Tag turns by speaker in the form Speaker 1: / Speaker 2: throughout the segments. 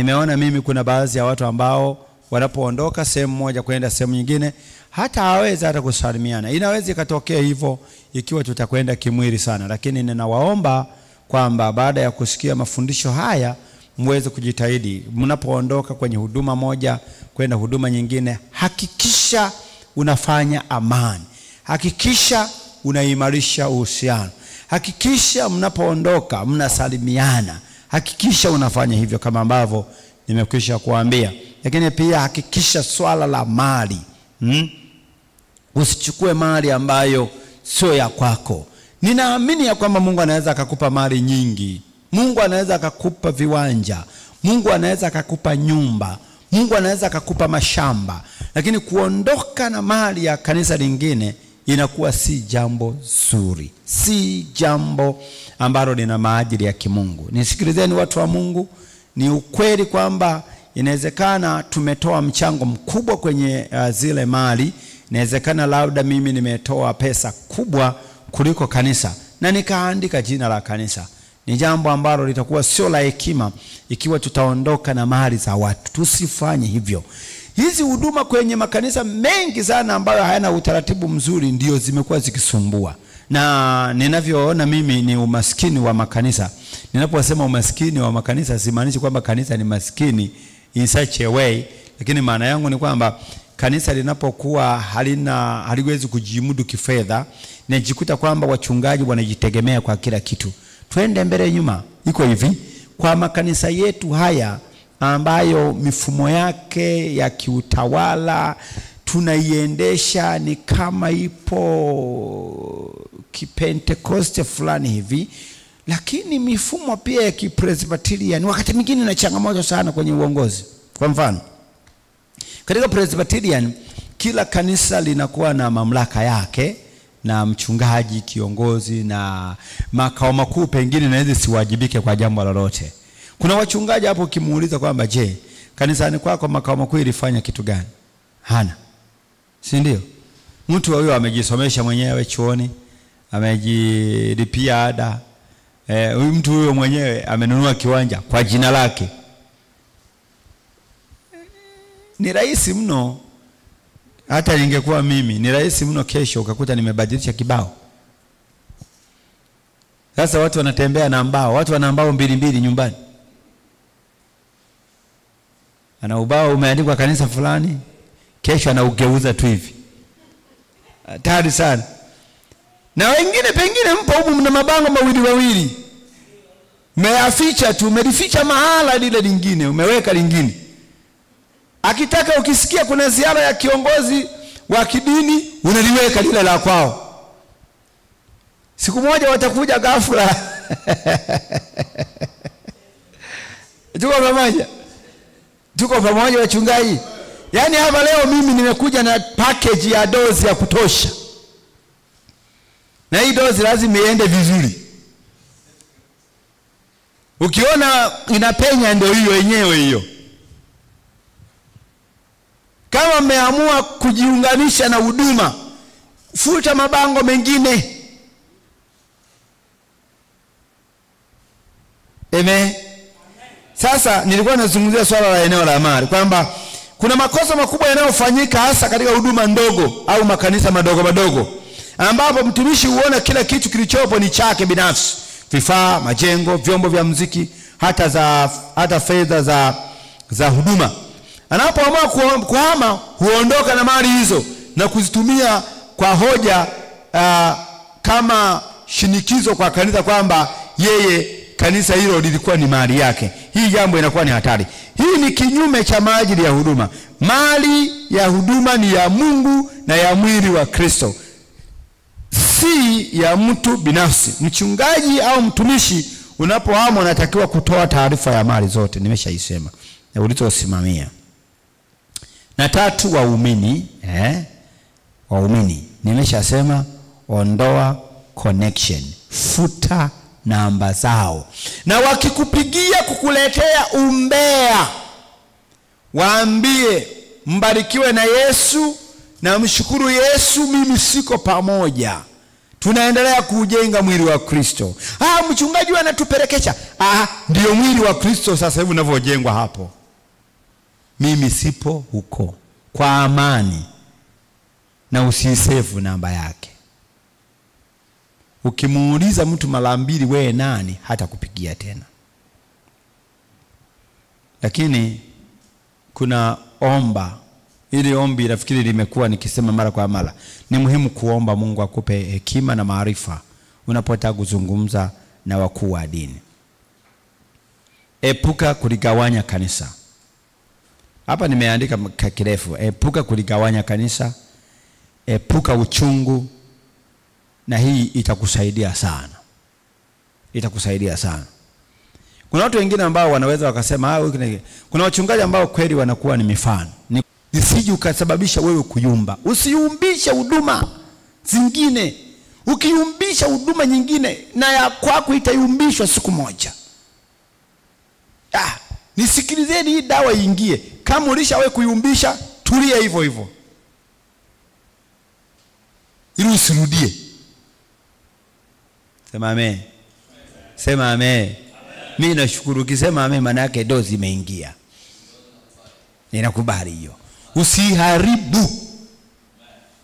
Speaker 1: Nimeona mimi kuna baadhi ya watu ambao wanapoondoka sehemu moja kwenda sehemu nyingine hata hawezi hata kusalimiana. Inaweza ikatokea hivyo ikiwa tutakwenda kimwili sana, lakini ninawaomba kwamba baada ya kusikia mafundisho haya muweze kujitahidi. Mnapoondoka kwenye huduma moja kwenda huduma nyingine, hakikisha unafanya amani, hakikisha unaimarisha uhusiano, hakikisha mnapoondoka mnasalimiana, hakikisha unafanya hivyo kama ambavyo nimekwisha kuambia. Lakini pia hakikisha swala la mali, Usichukue mali ambayo sio ya kwako. Ninaamini ya kwamba Mungu anaweza akakupa mali nyingi. Mungu anaweza akakupa viwanja, Mungu anaweza akakupa nyumba, Mungu anaweza akakupa mashamba. Lakini kuondoka na mali ya kanisa lingine inakuwa si jambo zuri, si jambo ambalo lina maadili ya kimungu. Nisikilizeni watu wa Mungu, ni ukweli kwamba inawezekana tumetoa mchango mkubwa kwenye zile mali. Inawezekana labda mimi nimetoa pesa kubwa kuliko kanisa na nikaandika jina la kanisa. Ni jambo ambalo litakuwa sio la hekima ikiwa tutaondoka na mali za watu. Tusifanye hivyo. Hizi huduma kwenye makanisa mengi sana ambayo hayana utaratibu mzuri ndio zimekuwa zikisumbua. Na ninavyoona mimi ni umaskini wa makanisa. Ninaposema umaskini wa makanisa simaanishi kwamba kanisa ni maskini in such a way, lakini maana yangu ni kwamba kanisa linapokuwa haliwezi kujimudu kifedha, najikuta kwamba wachungaji wanajitegemea kwa kila kitu. Twende mbele nyuma. Iko hivi, kwa makanisa yetu haya ambayo mifumo yake ya kiutawala tunaiendesha ni kama ipo kipentekoste fulani hivi, lakini mifumo pia ya kipresbyterian wakati mwingine na changamoto sana kwenye uongozi. Kwa mfano, katika Presbyterian kila kanisa linakuwa na mamlaka yake na mchungaji kiongozi na makao makuu pengine naweza siwajibike kwa jambo lolote. Kuna wachungaji hapo ukimuuliza kwamba je, kanisani kwako makao makuu ilifanya kitu gani? Hana. Si ndio? Mtu huyo amejisomesha mwenyewe chuoni, amejilipia ada. Mtu huyo mwenyewe amenunua kiwanja kwa jina lake. Ni rahisi mno, hata ningekuwa mimi, ni rahisi mno kesho ukakuta nimebadilisha kibao. Sasa watu wanatembea na mbao, watu wana mbao mbili mbili nyumbani. Ana ubao umeandikwa kanisa fulani, kesho anaugeuza tu hivi. Hatari sana. Na wengine pengine mpo humu mna mabango mawili mawili. Umeyaficha tu, umelificha mahala lile lingine, umeweka lingine. Akitaka ukisikia kuna ziara ya kiongozi wa kidini, unaliweka lile la kwao. Siku moja watakuja ghafla. Tuko pamoja. Tuko pamoja wachungaji. Yaani hapa leo mimi nimekuja na package ya dozi ya kutosha. Na hii dozi lazima iende vizuri. Ukiona inapenya ndio hiyo yenyewe hiyo. Kama mmeamua kujiunganisha na huduma, futa mabango mengine. Amen. Sasa nilikuwa nazungumzia swala la eneo la mali kwamba kuna makosa makubwa yanayofanyika hasa katika huduma ndogo au makanisa madogo madogo, ambapo mtumishi huona kila kitu kilichopo ni chake binafsi: vifaa, majengo, vyombo vya muziki, hata fedha za huduma. Anapoamua kuhama huondoka na mali hizo na kuzitumia kwa hoja kama shinikizo kwa kanisa kwamba yeye kanisa hilo lilikuwa ni mali yake. Hii jambo inakuwa ni hatari. Hii ni kinyume cha maadili ya huduma. Mali ya huduma ni ya Mungu na ya mwili wa Kristo, si ya mtu binafsi. Mchungaji au mtumishi unapohama unatakiwa kutoa taarifa ya mali zote, nimeshaisema, na ulizosimamia. Na tatu, waumini, waumini nimeshasema, ondoa connection, futa namba zao. Na wakikupigia kukuletea umbea, waambie mbarikiwe na Yesu na mshukuru Yesu, mimi siko pamoja. Tunaendelea kujenga mwili wa Kristo. Mchungaji anatupelekesha. Ndio mwili wa Kristo sasa hivi unavyojengwa hapo. Mimi sipo huko. Kwa amani. Na usisefu namba yake. Ukimuuliza mtu mara mbili wewe nani, hata kupigia tena. Lakini kuna omba. Ili ombi nafikiri limekuwa nikisema mara kwa mara. Ni muhimu kuomba Mungu akupe hekima na maarifa unapotaka kuzungumza na wakuu wa dini. Epuka kuligawanya kanisa. Hapa nimeandika kirefu. Epuka kuligawanya kanisa. Epuka uchungu. Na hii itakusaidia sana. Itakusaidia sana. Kuna watu wengine ambao wanaweza wakasema, kuna wachungaji ambao kweli wanakuwa ni mifano. Isije ukasababisha wewe kuyumba. Usiyumbishe huduma zingine. Ukiyumbisha huduma nyingine, na ya kwako itayumbishwa siku moja. Nisikilizeni, hii dawa iingie. Kama ulishawahi kuyumbisha, tulia hivyo hivyo. Ili usirudie. Sema amen. Sema amen. Mimi nashukuru ukisema amen, maana yake dozi imeingia. Ninakubali hiyo. Usiharibu.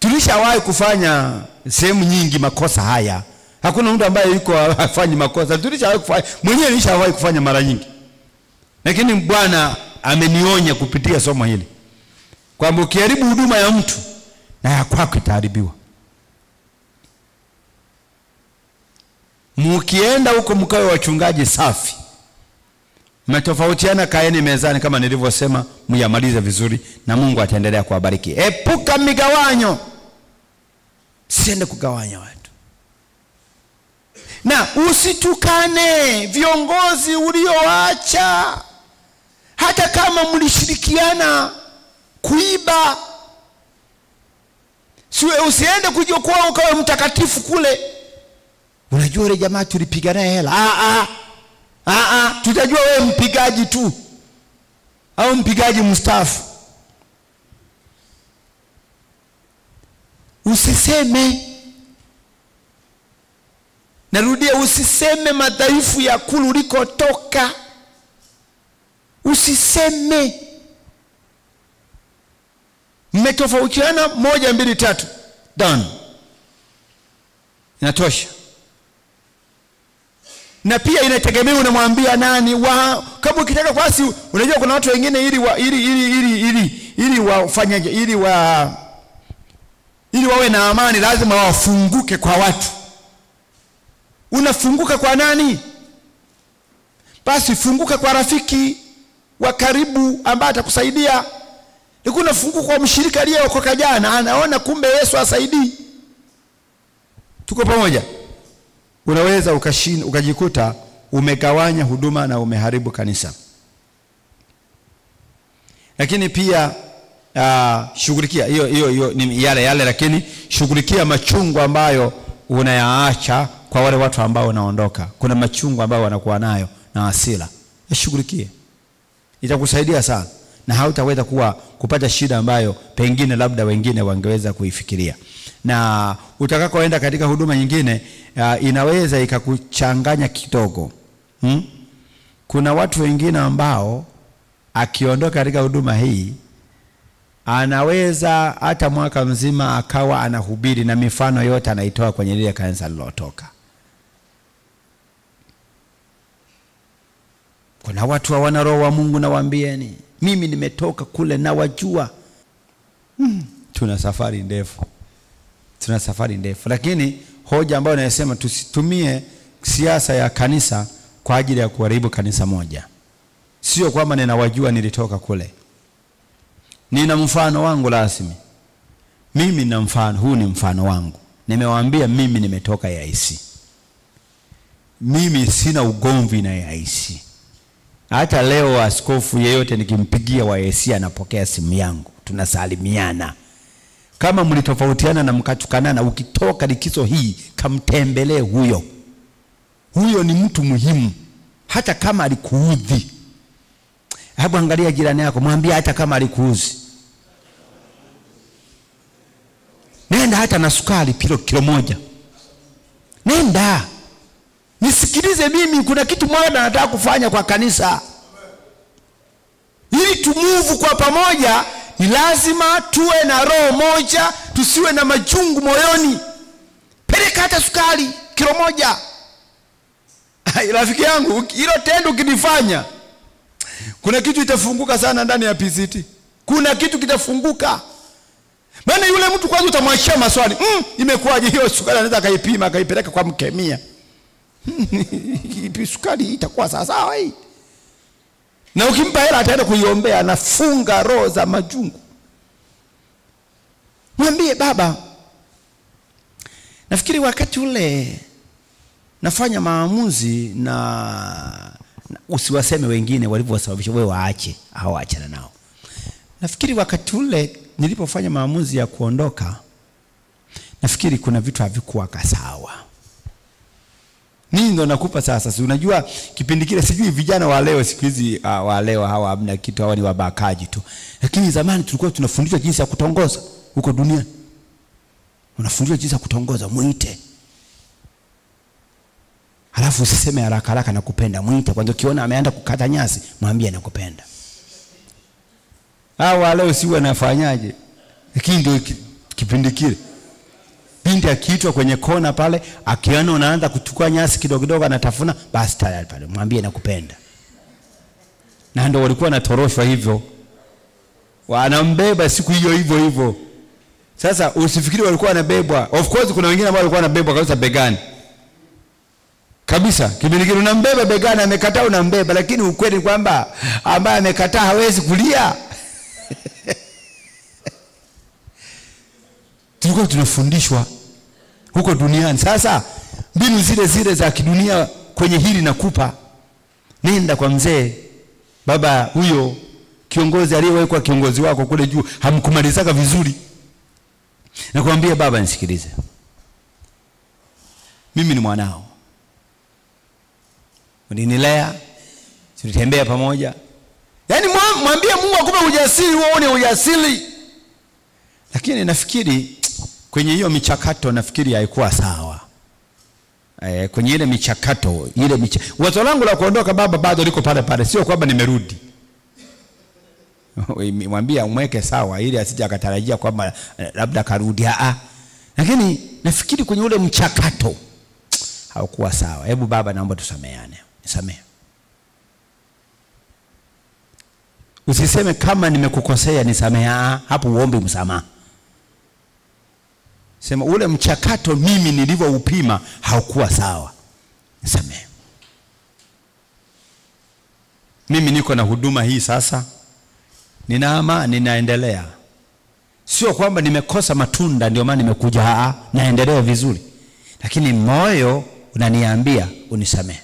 Speaker 1: Tulishawahi kufanya sehemu nyingi makosa haya. Hakuna mtu ambaye yuko hafanyi makosa. Tulishawahi kufanya, mwenyewe nilishawahi kufanya mara nyingi. Lakini Bwana amenionya kupitia somo hili kwamba ukiharibu huduma ya mtu, na ya kwako itaharibiwa. Mkienda huko mkawe wachungaji safi. Mmetofautiana, kaeni mezani kama nilivyosema, myamalize vizuri na Mungu ataendelea kuwabariki. Epuka migawanyo. Siende kugawanya watu. Na usitukane viongozi ulioacha. Hata kama mlishirikiana kuiba. Usiende kujiokoa ukawe mtakatifu kule. Unajua yule jamaa tulipigana hela. Tutajua wewe mpigaji tu au mpigaji mstaafu. Usiseme. Narudia, usiseme madhaifu ya kule ulikotoka. Usiseme. Mmetofautiana 1 2 3. Done. Inatosha. Na pia inategemea unamwambia nani. Kama ukitaka kwasi, unajua kuna watu wengine ili wafanyaje, ili wawe na amani lazima wafunguke kwa watu. Unafunguka kwa nani? Basi funguka kwa rafiki wa karibu ambaye atakusaidia. Lakini unafunguka kwa mshirika aliyeokoka jana, anaona kumbe Yesu asaidii. Tuko pamoja? Unaweza ukajikuta umegawanya huduma na umeharibu kanisa. Lakini pia shughulikia hiyo ni yale yale, lakini shughulikia machungu ambayo unayaacha kwa wale watu ambao wanaondoka. Kuna machungu ambayo wanakuwa nayo na hasira. Shughulikie. Itakusaidia sana na hautaweza kupata shida ambayo pengine labda wengine wangeweza kuifikiria. Na utakakoenda katika huduma nyingine, inaweza ikakuchanganya kidogo. Kuna watu wengine ambao akiondoka katika huduma hii anaweza hata mwaka mzima akawa anahubiri na mifano yote anaitoa kwenye lile kanisa lilotoka. Kuna watu hawana roho wa Mungu, nawaambieni. Mimi nimetoka kule na wajua. Tuna safari ndefu. Tuna safari ndefu. Lakini hoja ambayo nasema, tusitumie siasa ya kanisa kwa ajili ya kuharibu kanisa moja. Sio kwamba ninawajua nilitoka kule. Nina mfano wangu rasmi. Mimi nina mfano, huu ni mfano wangu. Nimewaambia mimi nimetoka AIC. Mimi sina ugomvi na AIC. Hata leo askofu yeyote nikimpigia wa AIC anapokea simu yangu. Tunasalimiana. Kama mlitofautiana na mkatukanana, ukitoka likizo hii kamtembelee huyo. Huyo ni mtu muhimu. Hata kama alikuudhi. Hebu angalia jirani yako, mwambie hata kama alikuudhi. Nenda hata na sukari kilo 1. Nenda. Nisikilize mimi, kuna kitu mwana anataka kufanya kwa kanisa. Ili tumuvu kwa pamoja, ni lazima tuwe na roho moja, tusiwe na majungu moyoni. Peleka hata sukari kilo 1. Rafiki yangu, hilo tendo ukilifanya, kuna kitu itafunguka sana ndani ya PCT. Kuna kitu kitafunguka. Maana yule mtu kwanza utamwachia maswali. Imekuwaje hiyo sukari? Anaweza akaipima akaipeleka kwa mkemia. Sukari itakuwa sawa sawa hii. Na ukimpa hela ataenda kuiombea, anafunga roho za majungu. Mwambie baba, nafikiri wakati ule nafanya maamuzi, na usiwaseme wengine walivyosababisha, wewe waache au achana nao. Nafikiri wakati ule nilipofanya maamuzi ya kuondoka, nafikiri kuna vitu havikuwa sawa. Mimi ndo nakupa sasa. Si unajua kipindi kile, sijui vijana wa leo siku hizi, wa leo hawa hamna kitu, hawa ni wabakaji tu. Lakini zamani tulikuwa tunafundishwa jinsi ya kutongoza huko duniani. Unafundishwa jinsi ya kutongoza, muite. Halafu usiseme haraka haraka nakupenda, muite kwanza. Ukiona ameanza kukata nyasi, mwambie nakupenda. Hawa leo si wanafanyaje? Lakini ndio kipindi kile. Binti akiitwa kwenye kona pale, akiona unaanza kuchukua nyasi kidogo kidogo anatafuna, basi tayari pale mwambie nakupenda. Na ndio walikuwa wanatoroshwa hivyo. Wanambeba siku hiyo hivyo hivyo. Sasa usifikiri walikuwa wanabebwa. Of course kuna wengine ambao walikuwa wanabebwa kabisa begani. Kabisa, kipindi kile unambeba begani, amekataa unambeba, lakini ukweli kwamba ambaye amekataa hawezi kulia. Tulikuwa tunafundishwa huko duniani. Sasa mbinu zile zile za kidunia kwenye hili nakupa. Nenda kwa mzee, baba huyo kiongozi aliyewekwa kiongozi wako kule juu, hamkumalizaka vizuri. Nakwambia baba, nisikilize. Mimi ni mwanao. Ulinilea, tulitembea pamoja. Yaani mwambie Mungu akupe ujasiri, uone ujasiri. Lakini nafikiri kwenye hiyo michakato nafikiri haikuwa sawa. Kwenye ile michakato, wazo langu la kuondoka baba bado liko pale pale, sio kwamba nimerudi. Mwambie umweke sawa ili asije akatarajia kwamba labda karudi. Lakini nafikiri kwenye ule mchakato haukuwa sawa. Hebu baba, naomba tusameane. Nisamehe. Usiseme kama nimekukosea nisamehe, hapo uombe msamaha. Sema ule mchakato mimi nilivyoupima haukuwa sawa. Nisamehe. Mimi niko na huduma hii sasa. Nina amani, ninaendelea. Sio kwamba nimekosa matunda ndio maana nimekuja, naendelea vizuri. Lakini moyo unaniambia unisamehe.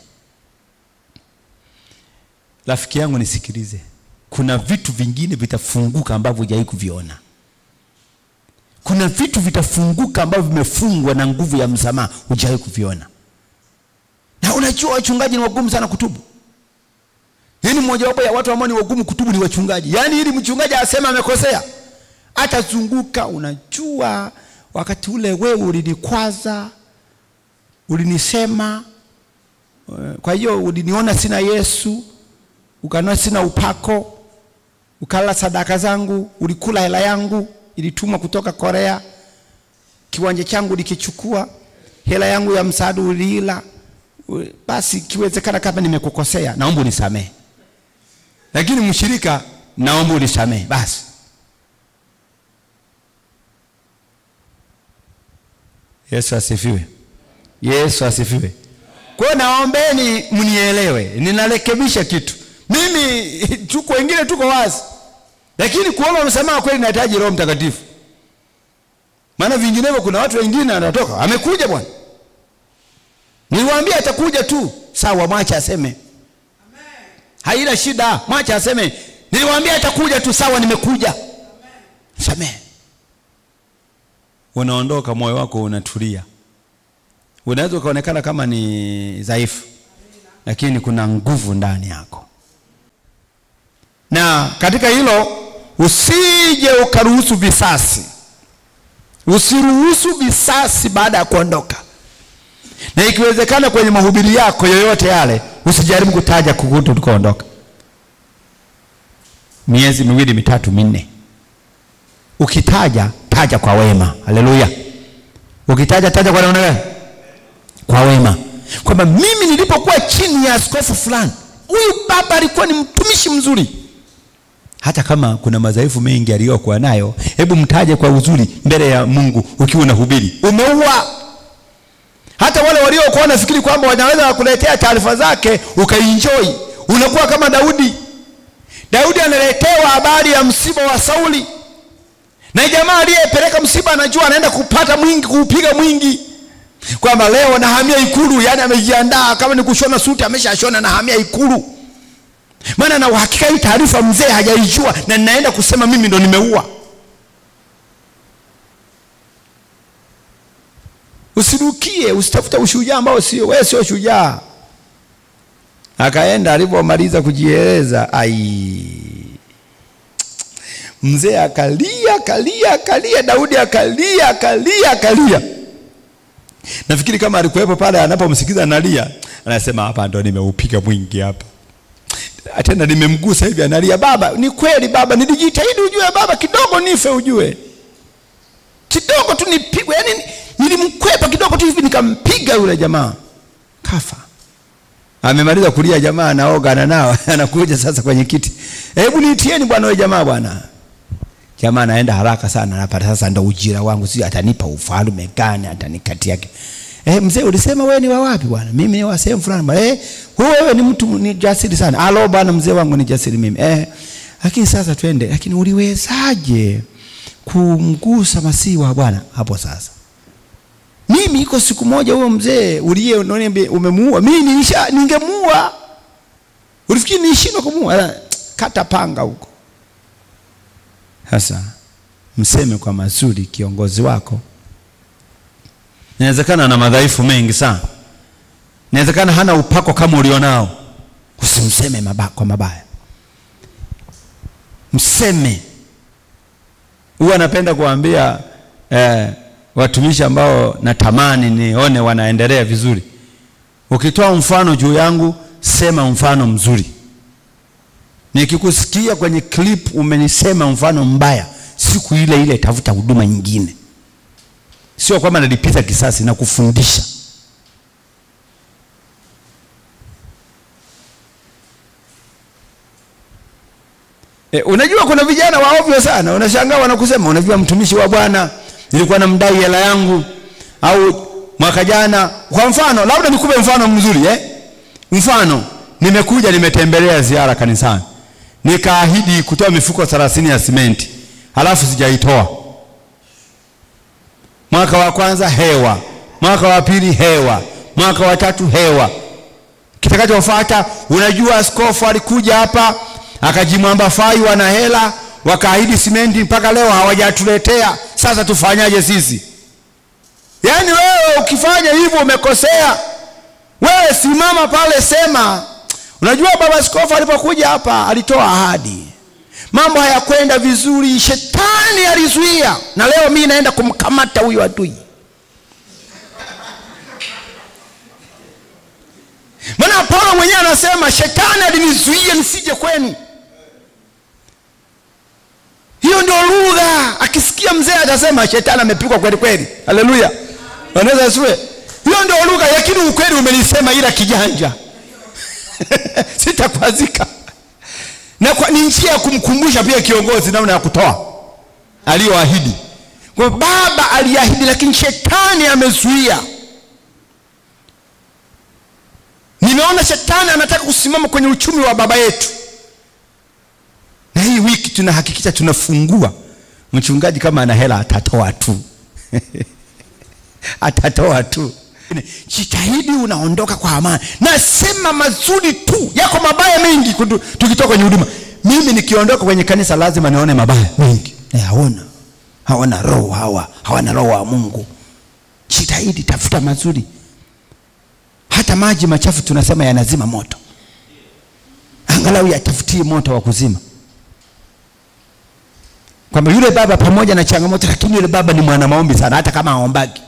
Speaker 1: Rafiki yangu nisikilize. Kuna vitu vingine vitafunguka ambavyo hujawahi kuviona. Kuna vitu vitafunguka ambavyo vimefungwa na nguvu ya msamaha, hujawahi kuviona. Na unajua wachungaji ni wagumu sana kutubu. Yaani mmoja wapo ya watu ambao ni wagumu kutubu ni wachungaji. Yaani ili mchungaji aseme amekosea, atazunguka. Unajua wakati ule wewe ulinikwaza, ulinisema, kwa hiyo uliniona sina Yesu, ukaniona sina upako, ukala sadaka zangu, ulikula hela yangu ilitumwa kutoka Korea, kiwanja changu ulikichukua, hela yangu ya msaada uliila. Basi kiwezekana kama nimekukosea, naomba unisamehe. Lakini mshirika, naomba unisamehe basi. Yesu asifiwe. Yesu asifiwe. Kwa naombeni mnielewe, ninarekebisha kitu. Mimi tuko wengine tuko wazi. Lakini kuomba msamaha kweli inahitaji Roho Mtakatifu. Maana vinginevyo kuna watu wengine anatoka, amekuja bwana. Niliwaambia atakuja tu. Sawa, mwacha aseme. Amen. Haina shida, mwacha aseme. Niliwaambia atakuja tu, sawa nimekuja. Amen. Samehe. Unaondoka, moyo wako unatulia. Unaweza ukaonekana kama ni dhaifu, lakini kuna nguvu ndani yako. Na katika hilo usije ukaruhusu visasi. Usiruhusu visasi baada ya kuondoka. Na ikiwezekana kwenye mahubiri yako yoyote yale usijaribu kutaja kukuta ulikoondoka. Miezi 2, 3, 4. Ukitaja taja kwa wema. Haleluya. Ukitaja taja kwa namna gani? Kwa wema. Kwamba mimi nilipokuwa chini ya askofu fulani, huyu baba alikuwa ni mtumishi mzuri. Hata kama kuna madhaifu mengi aliyokuwa nayo, hebu mtaje kwa uzuri mbele ya Mungu ukiwa unahubiri. Umeua. Hata wale waliokuwa wanafikiri kwamba wanaweza kukuletea taarifa zake ukaenjoy, unakuwa kama Daudi. Daudi analetewa habari ya msiba wa Sauli. Na jamaa aliyepeleka msiba anajua anaenda kupata mwingi, kuupiga mwingi. Kwamba leo nahamia ikulu, yani amejiandaa kama ni kushona suti ameshashona, nahamia ikulu. Maana na uhakika hii taarifa mzee hajaijua na ninaenda kusema mimi ndo nimeua. Usirukie, usitafute ushujaa ambao sio wewe, sio shujaa. Akaenda alipomaliza kujieleza, ai, mzee akalia, akalia, akalia, Daudi akalia, akalia, akalia. Nafikiri kama alikuwepo pale anapomsikiza analia, anasema hapa ndo nimeupiga mwingi hapa. Tena nimemgusa hivi analia, baba, ni kweli baba, nilijitahidi ujue baba, kidogo nife ujue. Kidogo tu nipigwe, yani nilimkwepa kidogo tu hivi nikampiga yule jamaa. Kafa. Amemaliza kulia jamaa, anaoga na nao, anakuja sasa kwenye kiti. Hebu niitieni bwana wewe jamaa bwana. Jamaa anaenda haraka sana, anapata sasa ndo ujira wangu, sio atanipa ufalme gani, atanikatia. Mzee ulisema wewe ni wa wapi bwana? Mimi ni wa sehemu fulani. Wewe ni mtu ni jasiri sana. Alo bwana mzee wangu ni jasiri mimi. Lakini sasa twende. Lakini uliwezaje kumgusa masihi wa Bwana hapo sasa? Mimi iko siku moja huyo mzee uliye unaniambia umemuua, mimi ningemuua. Ulifikiri nishindwa kumuua? Kata panga huko. Sasa mseme kwa mazuri kiongozi wako. Inawezekana ana madhaifu mengi sana. Inawezekana hana upako kama ulionao. Usimseme kwa mabaya. Mseme. Huwa napenda kuambia watumishi ambao natamani nione wanaendelea vizuri. Ukitoa mfano juu yangu, sema mfano mzuri. Nikikusikia kwenye clip umenisema mfano mbaya, siku ile ile tafuta huduma nyingine. Sio kwamba nalipiza kisasi na kufundisha. Unajua kuna vijana wa ovyo sana, unashangaa wanakusema, unajua mtumishi wa Bwana nilikuwa namdai hela yangu au mwaka jana. Kwa mfano, labda nikupe mfano mzuri Mfano, nimekuja nimetembelea ziara kanisani. Nikaahidi kutoa mifuko 30 ya simenti. Halafu sijaitoa. Mwaka wa kwanza hewa, mwaka wa pili hewa, mwaka wa tatu hewa. Kitakachofuata, unajua askofu alikuja hapa akajimwamba fai wana hela, wakaahidi simenti mpaka leo hawajatuletea. Sasa tufanyaje sisi? Yaani wewe ukifanya hivyo umekosea. Wewe simama pale sema, unajua baba askofu alipokuja hapa alitoa ahadi. Mambo hayakwenda vizuri, shetani alizuia. Na leo mimi naenda kumkamata huyo adui. Maana Paulo mwenyewe anasema shetani alinizuia nisije kwenu. Hiyo ndio lugha. Akisikia mzee atasema shetani amepigwa kweli kweli. Haleluya. Wanaweza asiwe. Hiyo ndio lugha, lakini ukweli umenisema ila kijanja. Sitakwazika. Na kwa ni njia ya kumkumbusha pia kiongozi namna ya kutoa aliyoahidi. Kwa baba aliahidi lakini shetani amezuia. Nimeona shetani anataka kusimama kwenye uchumi wa baba yetu. Na hii wiki tunahakikisha tunafungua. Mchungaji kama ana hela atatoa tu. Atatoa tu. Jitahidi unaondoka kwa amani. Nasema mazuri tu, yako mabaya mengi tukitoka kwenye huduma. Mimi nikiondoka kwenye kanisa lazima nione mabaya mengi. Haona. Hawana roho hawa, hawana roho wa Mungu. Jitahidi tafuta mazuri. Hata maji machafu tunasema yanazima moto. Angalau yatafutie moto wa kuzima. Kwamba yule baba pamoja na changamoto, lakini yule baba ni mwana maombi sana, hata kama haombagi.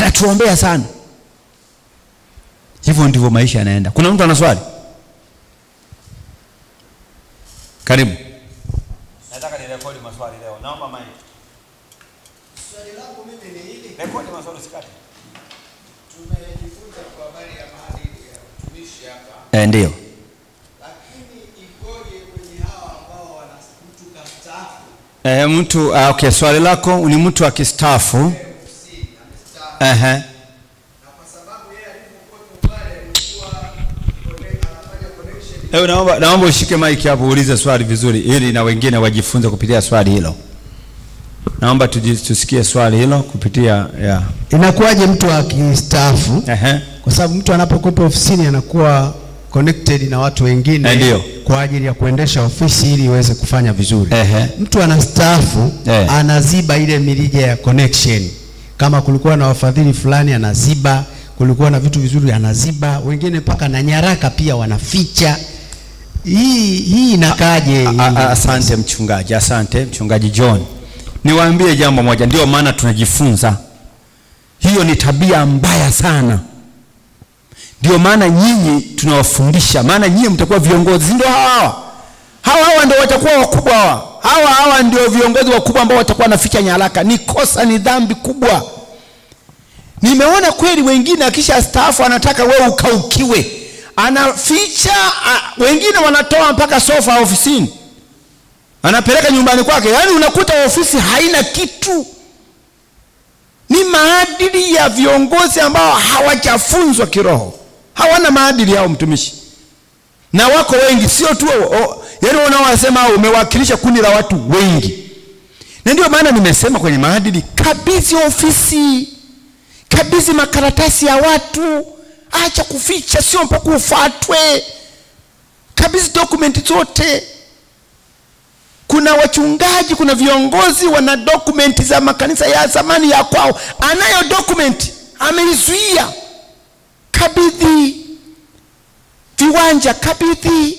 Speaker 1: Anatuombea sana. Hivyo ndivyo maisha yanaenda. Kuna mtu ana swali? Karibu. Nataka nirekodi maswali leo. Naomba mic.
Speaker 2: Swali langu mimi ni hili.
Speaker 1: Rekodi maswali usikate.
Speaker 2: Tumejifunza kwa habari ya maadili ya utumishi hapa.
Speaker 1: Ndio.
Speaker 2: Lakini ikoje kwenye hawa ambao wana mtu kastaafu?
Speaker 1: Mtu okay, swali lako ni mtu akistaafu. Na
Speaker 2: kwa sababu yeye alipokuwa pale alikuwa anafanya connection.
Speaker 1: Naomba ushike mic hapo uulize swali vizuri ili na wengine wajifunze kupitia swali hilo. Naomba tusikie swali hilo kupitia yeah.
Speaker 2: Inakuwaje mtu akistaafu? Kwa sababu mtu anapokuwa ofisini anakuwa connected na watu wengine kwa ajili ya kuendesha ofisi ili iweze kufanya vizuri. Mtu anastaafu, anaziba ile mirija ya connection. Kama kulikuwa na wafadhili fulani anaziba, kulikuwa na vitu vizuri anaziba, wengine mpaka na nyaraka pia wanaficha. Hii inakaje?
Speaker 1: Asante mchungaji, asante mchungaji John. Niwaambie jambo moja, ndio maana tunajifunza. Hiyo ni tabia mbaya sana. Ndio maana nyinyi tunawafundisha, maana nyinyi mtakuwa viongozi, ndio hawa. Hawa ndio watakuwa wakubwa hawa. Hawa ndio viongozi wakubwa ambao watakuwa wanaficha nyaraka. Ni kosa, ni dhambi kubwa. Nimeona kweli wengine akisha staafu anataka wewe ukaukiwe. Anaficha, wengine wanatoa mpaka sofa ofisini. Anapeleka nyumbani kwake. Yaani unakuta ofisi haina kitu. Ni maadili ya viongozi ambao hawajafunzwa kiroho. Hawana maadili yao mtumishi. Na wako wengi, sio tu yaani unaowasema umewakilisha kundi la watu wengi. Na ndio maana nimesema kwenye maadili, kabidhi ofisi, kabidhi makaratasi ya watu, acha kuficha, sio mpaka ufuatwe. Kabidhi dokumenti zote. Kuna wachungaji, kuna viongozi wana dokumenti za makanisa ya zamani ya kwao. Anayo dokumenti, ameizuia. Kabidhi viwanja, kabidhi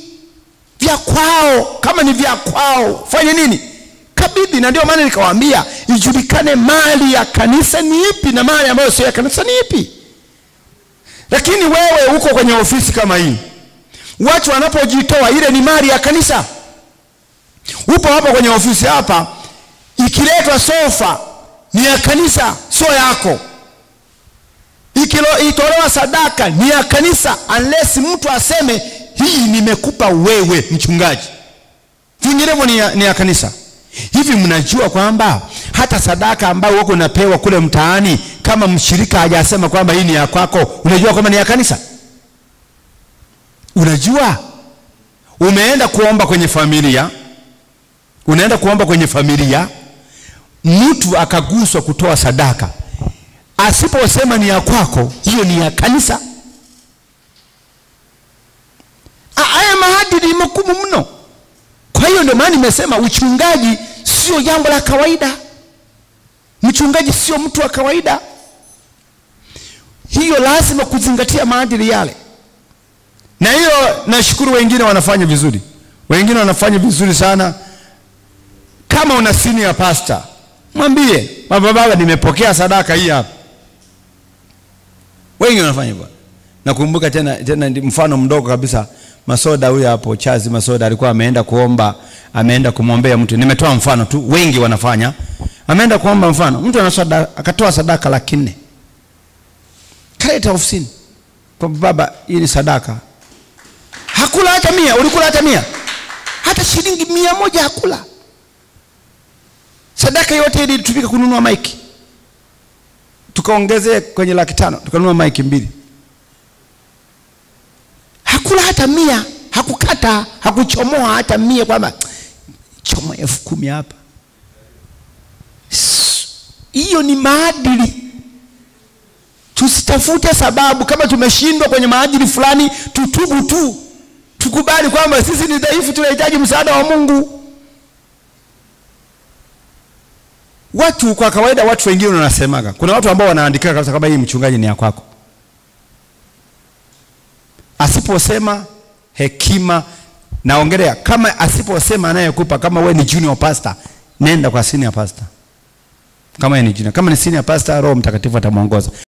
Speaker 1: vya kwao, kama ni vya kwao, fanye nini? Kabidhi. Na ndio maana nikawaambia ijulikane mali ya kanisa ni ipi na mali ambayo sio ya kanisa ni ipi. Lakini wewe uko kwenye ofisi kama hii, watu wanapojitoa ile ni mali ya kanisa. Upo hapa kwenye ofisi hapa, ikiletwa sofa ni ya kanisa, sio yako. Ikitolewa sadaka ni ya kanisa, unless mtu aseme hii nimekupa wewe mchungaji. Vinginevyo ni ya kanisa. Hivi mnajua kwamba hata sadaka ambayo uko unapewa kule mtaani, kama mshirika hajasema kwamba hii ni ya kwako, unajua kwamba ni ya kanisa? Unajua? Umeenda kuomba kwenye familia, unaenda kuomba kwenye familia, mtu akaguswa kutoa sadaka, asiposema ni ya kwako, hiyo ni ya kanisa. Haya maadili magumu mno. Kwa hiyo ndio maana nimesema uchungaji sio jambo la kawaida. Mchungaji sio mtu wa kawaida. Hiyo lazima kuzingatia maadili yale. Na hiyo nashukuru wengine wanafanya vizuri. Wengine wanafanya vizuri sana. Kama una senior pastor, mwambie, baba nimepokea sadaka hii hapa. Wengi wanafanya hivyo. Nakumbuka tena mfano mdogo kabisa, Masoda huyu hapo, Chazi Masoda alikuwa ameenda kuomba, ameenda kumwombea mtu. Nimetoa mfano tu, wengi wanafanya. Ameenda kuomba mfano, mtu akatoa sadaka 400,000. Kaleta ofisini. Kwa baba, hii ni sadaka. Hakula hata 100, ulikula hata 100? Hata shilingi 100 hakula. Sadaka yote ilitumika kununua maiki. Tukaongezea kwenye 500,000, tukanunua maiki 2. Hakula hata 100, hakukata, hakuchomoa hata 100 kwamba chomoa 10,000 hapa. Hiyo ni maadili. Tusitafute sababu. Kama tumeshindwa kwenye maadili fulani, tutubu tu. Tukubali kwamba sisi ni dhaifu, tunahitaji msaada wa Mungu. Watu kwa kawaida, watu wengine wanasemaga, kuna watu ambao wanaandika kabisa kama hii mchungaji ni ya kwako. Asiposema hekima, naongelea kama asiposema anayekupa, kama wewe ni junior pastor, nenda kwa senior pastor. Kama yeye ni junior, kama ni senior pastor, Roho Mtakatifu atamuongoza.